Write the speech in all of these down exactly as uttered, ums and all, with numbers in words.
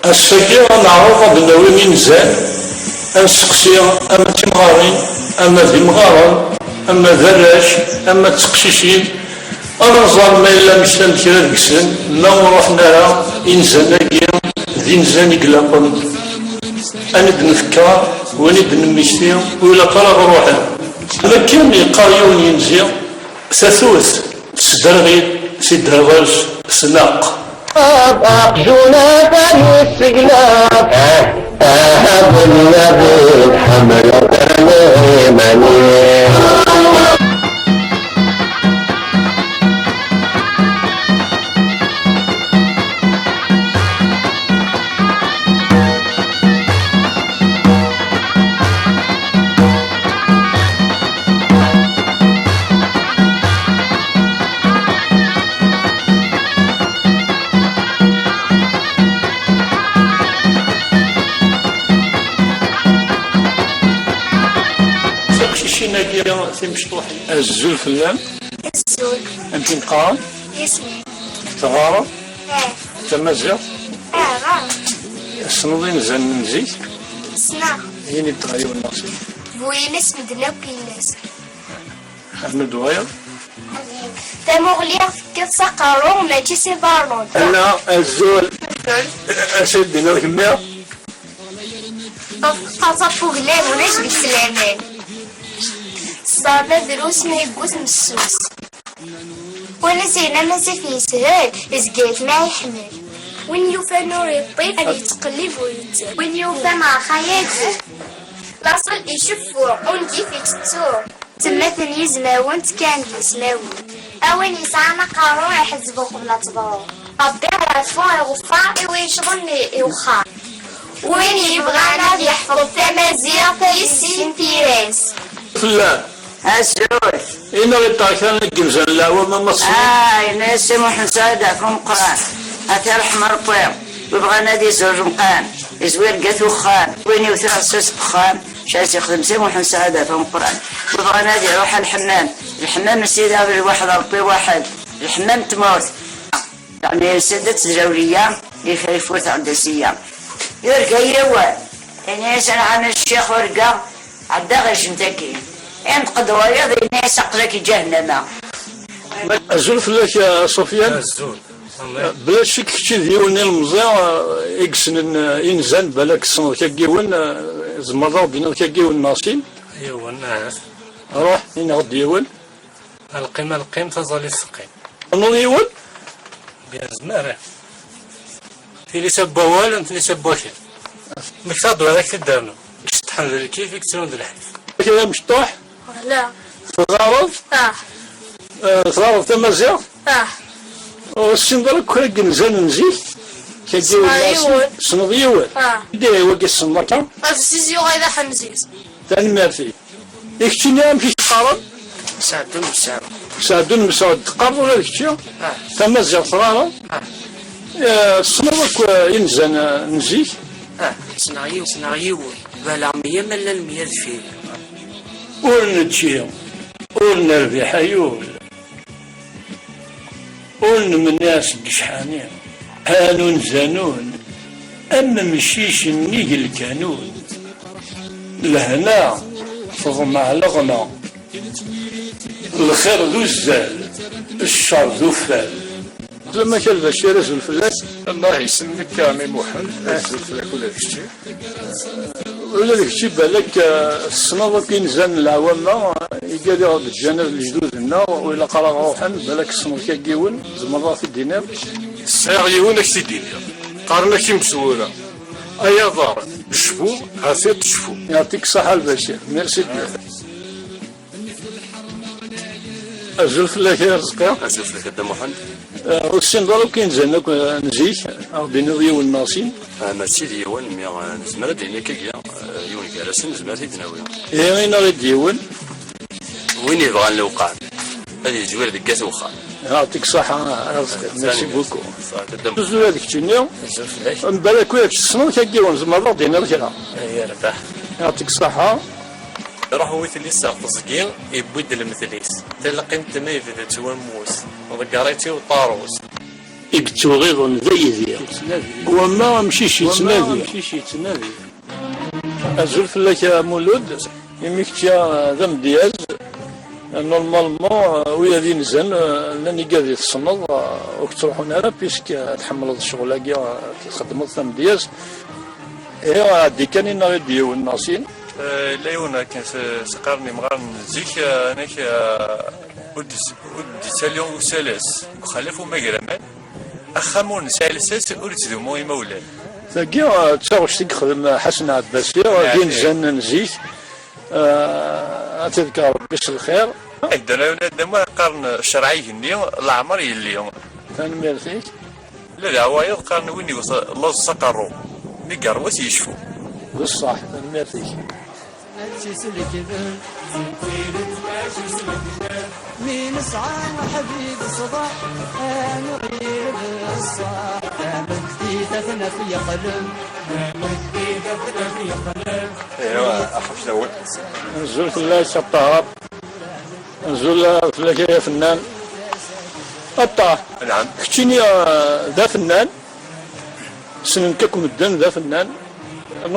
Ass-agi ad neɛreḍ ad d-nawi inzan, ad nesteqsi ama d timɣarin, ama d imɣaren, ama d arrac, ama d teqcicin, ad nẓer ma yella mectan kra deg-sen, ma ur ruḥen ara inzan-agi d inzan i ilaqen. Ad d-nfekker, win i d-nemmekti, ur ilaq ara ad ruḥen. Am akken yeqqar yiwen yinzi, tatut tesderɣil, tiderɣelt tneqq. Aqjun atan yesseglaf. Ah, ah, ah, d nnabi tḥemmleḍ iman-im. Tiqcicin-agi timecṭuḥin. Azul fell-am. Azul. Amek i qqaren? Yasmin. Teɣɣareḍ? Eh. Tamaziɣt? Eh, ɣareɣ. Tessneḍ inzan n zik? Ssneɣ. Ini-d ɣer yiwen neɣ sin. Bu yiles, medden akk yiles. Rnu-d wayeḍ. Tamuɣli tekkiḍ s aqerru, mačči s iḍarren. Ala, azul. Azul. Acu i d-tenniḍ kemmi? Ṭṭef qqaẓ ɣef uglam, ulac deg-s laman. Ṣṣaba drus ma yewwet messus. Win i s-yennan asif yeshel, izga-t ma yeḥmel. Win yufan ur yeṭṭif, ad yettqellib ur yettal. Win yufan ɣer xayat, laṣel iceffu, ungif itettu. Ttemmaten yizmawen, ttekkan-d yismawen. A win yesɛan aqerru, iḥezzeb uqbel ad teḍru. Ṛebbi iɛeffu iɣeffar i wi yecḍen i, i wexxam. Win yebɣan ad yeḥfeḍ tamaziɣt, ad yissin tira-s. Fell-am. Azul. Ini-aɣ-d kra n yinzan n leɛwam, a Mass Slim. Ah, yenna-yas Si Muḥend Saɛid ɣef umeqqran. Ata ṛṛeḥma Ṛebbi. Wi bɣan ad izur umqam, izwir deg at uxxam. Win iwten aɣessas deg uxxam, cas yexdem Si Muḥend Saɛid ɣef umeqqran. Wi bɣan ad iruḥ ɣer lḥemmam, lḥemmam n Sidi Ṛebbi lwaḥed, Ṛebbi waḥed. Lḥemmam n tmurt. Yeɛni, Sadat Zrawliya, di Tayfurt Ɛeddasiya. Yurga yiwen. Yenna-yas: "Anɛam a ccix, urgaɣ, ɛeddaɣ ijent-agi." Inṭeq-d wayeḍ, yenna-yas: "Aql-ak di ǧahennama." Azul fell-ak, a Sufyan. Azul. Bla ccek, kečč d yiwen n ilemẓi, eh, i yessnen, eh, inzan, balak tessneḍ kra n yiwen, eh, tzemreḍ ad ɣ-d-tiniḍ kra n yiwen neɣ sin? Yiwen, ahat. Ruḥ, ini-aɣ-d yiwen. Lqim a lqim, taẓallit teqqim. Tferneḍ yiwen? Bien, nezmer, ih. Tilisa n wawal, am tilisa n wakal. Mmektaɣ-d wara k-t-id-rnu. Iceṭṭḥen d lkif, i yettrun d lḥif. Kra amecṭuḥ? Wala. Teɣɣareḍ? Ah. Eh, teɣɣareḍ tamaziɣt? Ah. Ur tessineḍ ara akk kra n yinzan n zik? Kagi ssneɣ yiwen. Tessneḍ yiwen? Ah. Dih, wagi tessneḍ akka? Ɛziz yuɣal d aḥemziz. Tanemmirt-ik. I keččini amek i k-qqaren? Saɛdun Mesɛud. Saɛdun Mesɛud, teqqareḍ ula d kečči? Ah. Tamaziɣt teɣɣareḍ? Ah. Eh, tessneḍ akk, eh, inzan, eh, n zik? Ah, ssneɣ yiwen, ssneɣ yiwen. Balaɣ meyya ma llan meyya deffir-i. Ur nečči, ur nerbiḥ ay ul. Ur nemneɛ seg ccḥani. Hanun zanun, am umcic nnig lkanun. Lehna teḍmeɛ leɣna. Lxir d uzzal, ccer d uffal. Ulamek a Lbacir, azul fell-ak. Allah yesselmek a ɛemmi Muḥend, azul fell-ak ula d kečči. Ula d kečči balak, eh, tessneḍ akk inzan n leɛwama, eh, i gad i ɣ-d-ǧǧan ad lejdud-nneɣ, u ilaq ara ɣ-ruḥen, balak tessneḍ kra n yiwen, tzemreḍ ad ɣ-t-id-tiniḍ? Sɛiɣ yiwen ad k-t-id-iniɣ. Qqaren-ak imezwura. Ay aḍar, cfu, ha-t-ad tecfu. Yeɛṭik ṣṣeḥḥa a Lbacir. Merci bien. Azul fell-ak a Arezqi. Azul fell-ak a Dda Muḥend. Eh, ur tessineḍ ara akk inzan akk, eh, n zik, a ɣ-d-tiniḍ yiwen neɣ sin? Ah, mačči d yiwen, mi, eh, nezmer ad d-nini akka, eh, yiwen gar-asen, nezmer ad t-id-nawi. Ihi, ini-aɣ-d yiwen. Win yebɣan lewqam, ad yezwir deg at uxxam. Yeɛṭik ṣṣeḥḥa a Arezqi. Merci beaucoup. Azul ad keččini. Azul fell-ak. Mbalak ur tessneḍ kra n yiwen, tzemreḍ ad ɣ-d-tiniḍ kra? Yerbeḥ. Yeɛṭik ṣṣeḥḥa. Iruḥ wi t-liseɣ teẓgi, yewwi-d lemtel-is. Talqimt ma yebda-tt wammus, ḍegger-itt i uṭarus. i yettewɣiḍen d aydi. Wamma amcic yettnadi. Azul fell-ak a Mulud, imi kečči d amedyaz, normalement, wiyaḍ inzan, llan igad i tessneḍ, ur k-ttruḥun ara, puisque tḥemmleḍ ccɣel-agi, txeddmeḍ tamedyazt. Ihi, ɛeddi kan, inna-ɣ-id yiwen neɣ sin. Eh, yella yiwen akken s-, s-qqaren imɣaren n zik, eh, anak, eh, ur d-, ur d-ittali usalas deg uxalaf umagraman, axxam ur nesɛi lsas ur ittdumu imawlan. Tagi, eh, d taɣect i yexdem Ḥasan Ɛebbasi, eh, d inzan n zik, eh, ad t-iḍker Rebbi s lxir. Ddren ayen qqaren ccreɛ igenni, leɛmer yelli. Tanemmirt-ik. La d aɛwayeḍ qqaren win yewwet laẓ s aqerru, mi yerwa ad yecfu. D ṣṣeḥ, tanemmirt-ik. Mačči s lekdeb, mi nesɛa aḥbib ṣṣbeḥ, ad neɣyir d ṣṣeḥ, tameddit ad t-naf yeqleb. Aywa, axef d awal. Azul fell-ak a Ṭaher. Azul fell-ak ay afennan. A Ṭaher. Naɛam. Keččini, eh, d afennan. Ssnen-k akk medden d afennan.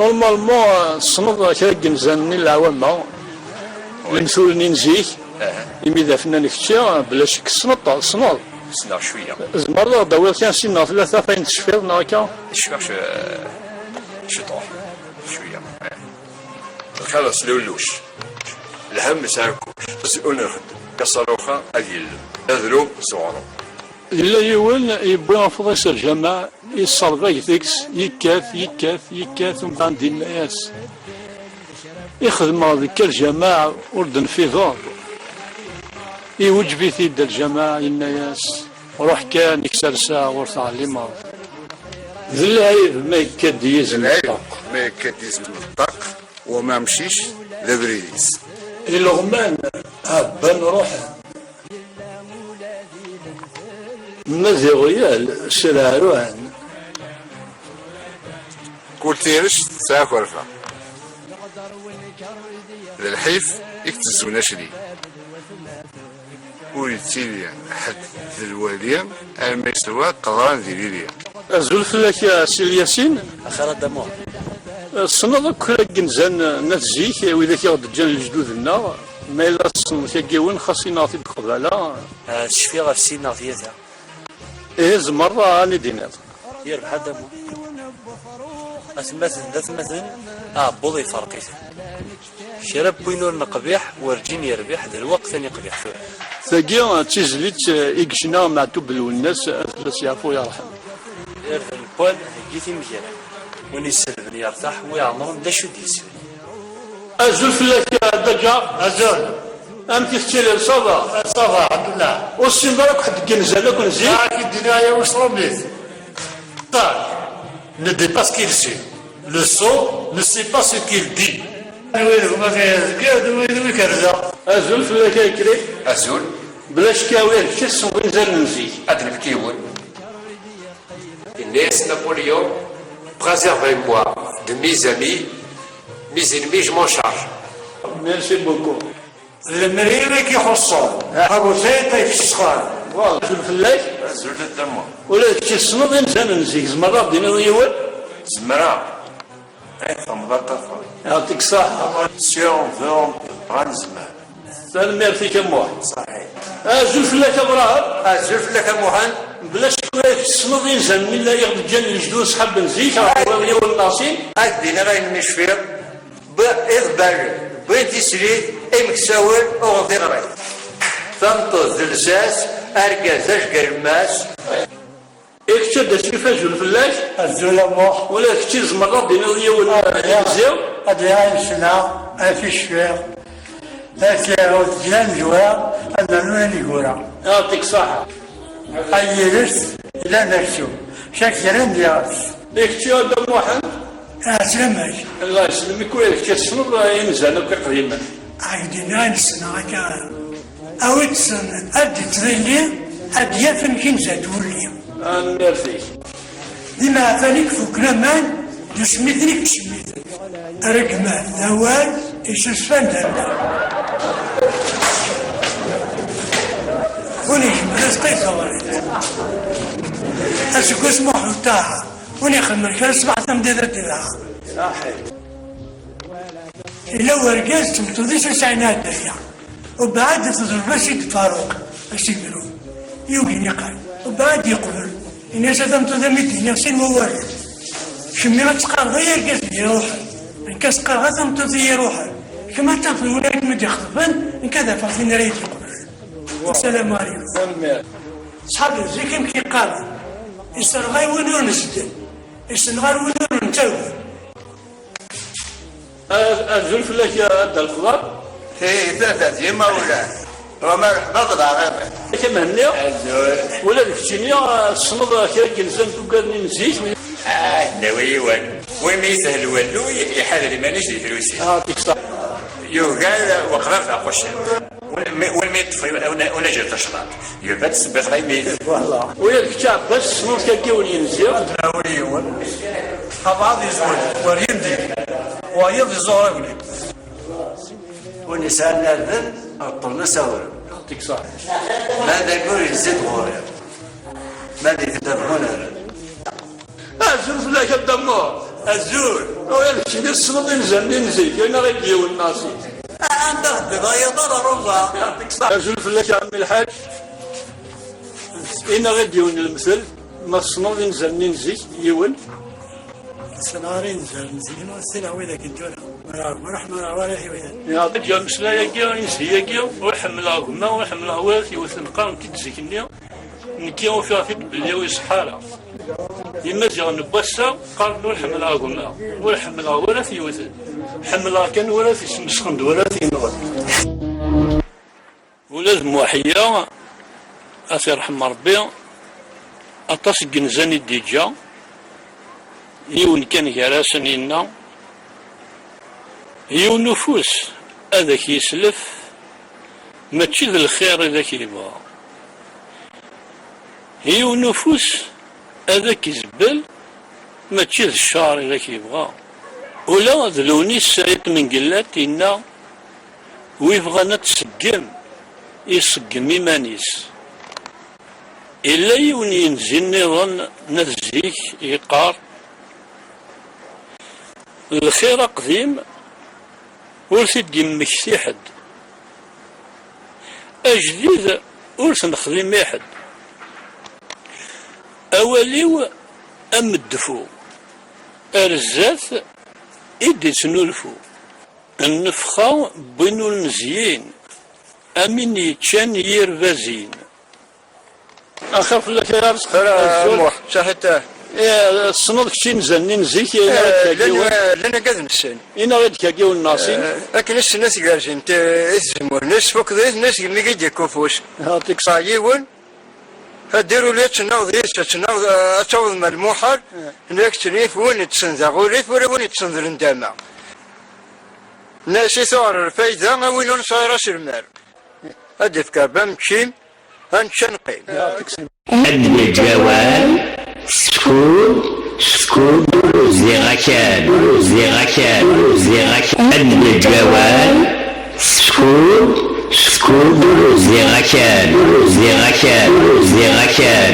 Normalement, eh, tessneḍ kra n yinzan-nni n leɛwama, lemtul-nni n zik, imi d afennan kečči, bla ccek tessneḍ-t, tessneḍ. Ssneɣ cwiya. Tzemreḍ ad ɣ-d-tawiḍ kan sin neɣ tlata ɣef wayen tecfiḍ neɣ akka? Cfiɣ c-, ciṭuḥ, cwiya. Lxir s lulluc, lhemm s arkuc, s ul n lxeddem, kaṣaluxa ad yellem, adrum s uɣrum. Yella yiwen yewwi afḍis ar lǧameɛ, yesserdag deg-s, yekkat, yekkat, yekkat, umbeɛd yenna-yas: "I xedmeɣ deg lǧameɛ ur d-tenfideḍ?" Iweǧǧeb-it-id lǧameɛ, yenna-yas: "Ruḥ kan, i k-serseɣ ur teɛlimeḍ." D lɛib ma yekka-d yizem ṭṭaq. Ma yekka-d yizem ṭṭaq, wama amcic d abrid-is. Ileɣman ɛebban ruḥen. Ma d iɣyal sreɛruɛen. Kul tirect tesɛa akerfa. D lḥif i itezzun acli. Ur yettili ḥedd d lwali arma yeswa qeḍran d ilili. Azul fell-ak a Si Lyasin. Axir a Dda Muḥ. Tessneḍ akk kra n yinzan n at zik, widak i ɣ-d-ǧǧan lejdud-nneɣ? Ma yella tessneḍ kra n yiwen, xas ini-ɣ-t-id qbala. Ah, cfiɣ ɣef sin neɣ tlata. Ihi tzemreḍ ad aɣ-ten-id-tiniḍ. Yerbeḥ a Dda Muḥ. Atmaten d atmaten, aɛebbuḍ yefreq-iten. Kra n win ur neqbiḥ, werǧin yerbiḥ, d lweqt ad niqbiḥ tura. Tagi d tizlit, eh, i yecna Meɛtub Lwennas, ad fell-as yeɛfu yerḥem. Irden n wal, heggi timegran. Win iselben yertaḥ, wi iɛemren d acu d-yeslen. Azul fell-ak a Dda Ǧaɛfar. Azul. Amek i tettiliḍ, ça va? Ça va, alḥemdulillah. Ur tessineḍ ara akk ḥedd n yinzan akk n zik? Ah, ki d-yenna aya, ur s-tṛummit. Ṭṭal. Ne dit pas ce qu'il suit. Le sot ne sait pas ce qu'il dit. Azul fell-ak a Ikrif. Azul. Bla ccek a wi, kečč tessneḍ inzan n zik. Ad d-nefk yiwen. Yenna-yas Napoléon: préservez-moi de mes amis, mes ennemis, je m'en charge. Merci beaucoup. Lemri i k-ixuṣṣen, a bu tiṭ ifesxen. Azul fell-ak. Azul a Dda Muḥ. Ula d kečč tessneḍ inzan n zik, tzemreḍ ad d-tiniḍ yiwen? Zemreɣ. Ay, txedmeḍ aṭas. Yɛeṭik ṣṣeḥḥa. Si on veut, on peut, dɣa nezmer. Tanemmirt-ik a Muḥ. Ṣaḥit. Azul fell-ak a Brahim. Azul fell-ak a Muḥend. Bla ccek ula d kečč tessneḍ inzan-nni i ɣ-d-ǧǧan lejdud ṣḥab n zik, ɣef yiwen neɣ sin. Ad d-iniɣ ayen mi cfiɣ. B-, iḍebbalen, wwin tislit, imeksawen, uɣen tiɣrit. Tameṭṭut d lsas, argaz d ajgal n mass. I kečč a Dda Crif, azul fell-ak. Azul a Muḥ. Ula d kečč tzemreḍ ad d-tiniḍ yiwen, ah, ya, imzi? Ad d-iniɣ ayen ssneɣ, ayen i cfiɣ. Akken ur teǧǧi amezwar, ad nernu ayen yeggra. Yɛeṭik ṣṣeḥḥa. Ay yir-s yellan d aksum, cak ddren d iɣes. I kečči a Dda Muḥend? Ɛeslama-k. Allah yeslam-ik, ula d kečč tessneḍ inzan akk iqdimen. Ad k-d-iniɣ ayen ssneɣ akka. A wi ṭṭsen ad d-ittḍilli, ad d-yaf amek inza-t wulli. Tanemmirt-ik. D imeɛfan i ifuken aman, d usmiten i yettcemmiten. Rregmat d awal isusfan d anda. Win ijebbden asqa yeẓwer-it. Aseggas muḥ n ṭaɛa, win ixedmen kra ṣṣbeḥ tameddit ad d-idɛa. Yella urgaz d tmeṭṭut-is ur sɛin ara dderya. Ubeɛd teḍleb-as-id Faruq, asegru, yugi niqal. Ubeɛd yeqbel. Ini-as a tameṭṭut, a mi d-iniɣ sin wawalen. Kemmi ad teqqareḍ ay argaz iyi-iruḥen. Nekk ad s-qqareɣ a tameṭṭut iyi-iruḥen. Kemm ad tafeḍ win ara kem-id-ixeḍben, nekk ad afeɣ tin ara yi-d-iqeblen. Assalamu ɛlikum. Ṣṣḥab n zik amek i qqaren? Isserɣay win ur nsedden, issenɣal win ur nettawi. Azul fell-ak a Dda Lexḍer. Hi, tata d yimawlan. Wa merḥba d lɛaqiba. Ak a Mhenni. Azul. Ula d keččini, ah, tessneḍ kra n yinzan n wuggaden n zik? Ah, d nawi yiwen. Win mi yeshel walluy, iḥader iman-is di trusi. Ah, tiksa. Yugar weqrab ɣer quccen. Win mi, win mi yeṭṭef una-, unajer tacḍaṭ, yuba-d sebbiṭ laymin. Voilà. Ula d kečč a Ɛebbas, tessneḍ kra n yiwen yinzi? Ad nɛawel yiwen. Abɛaḍ yezweǧ, wer yindi. Wayeḍ iẓuɣer aglim. Win yesɛan irden, reṭṭlen-as awren. Tiksa. Ma d aggur yezzi-d ɣur-i. Ma d itedda bɣun rren. Azul fell-ak a Dda Muḥ. Azul. Ula d keččini tessneḍ inzan-nni n zik, neɣ i d-yiwen neɣ sin? Anda teddiḍ a yaḍ a Ṛuza? Azul fell-ak a ɛemmi Lḥaǧ. Ini-aɣ-d yiwen n lemtel, ma tessneḍ inzan-nni n zik, yiwen. Ssneɣ ara inzan n zik, ur ssineɣ widak n tura. Mara, mara, mara, wara tiwidan. Yeɛṭi-k ameslay-agi, inzi-agi, ur ḥemmleɣ gma, ur ḥemmleɣ wara tiwet, qqaren-t-id zik-nni. Nekki ufiɣ-t-id belli ur iṣeḥḥa ara. Imaziɣen n wass-a qqaren ur ḥemmleɣ gma, ur ḥemmleɣ wara tiwet. Ḥemmleɣ kan wara t-ismesxen d wara t-yenɣen. Ula d Muḥya, ad t-irḥem Ṛebbi, aṭas n yinzan i d-iǧǧa, yiwen kan gar-asen yenna, yiwen ufus ad ak-yeslef, mačči d lxir i d ak-yebɣa. Yiwen ufus ad ak-izebbel, mačči d ccer i d ak-yebɣa. Ula d Lewnis Saɛid Mengellat yenna, wi bɣan ad tseggem, iseggem iman-is. Illa yiwen yinzi nniḍen n at zik yeqqar, lxir aqdim ur t-id-yemmekti ḥedd. Ajdid ur t-nexdim i ḥedd. Awal-iw am ddfu, ar zdat i d-ittnulfu. Nnefxa n win ur nezyin, am win yeččan yir bazin. Axir fell-ak ay arezqi. Ara Azul. Muḥ, saḥit. Eh, tessneḍ kečč inzan-nni n zik, eh, eh, llan, eh, llan agad-nsen. Inaɣ-id kagi ur nnaṣin. Eh, akken i ssnen ad t-gerzen, eh, i tzemmur-nnes, tfukkeḍ-it, nnes gelmi i d-yekka ufus. Ah, tiksa. Yiwen, ad d-iruli ad tennaɣ d yis, ad tennaɣ, eh, ad taweḍ ma lmuḥal, eh, nekk ttnif win iṭṭsen d aɣurif, ula win iṭṭsen d lendama. Nnas i tuɣer lfayda, a win ur nesɛi ara s lmal. Ad d-ifk Rebbi ameččim, ad nečč ad neqqim. Ad d-yeǧǧ awal, skud, skud ur uziɣ akal, ur uziɣ akal, ur uziɣ akal. Ad d-yeǧǧ awal, skud, skud ur uziɣ akal, ur uziɣ akal, ur uziɣ akal.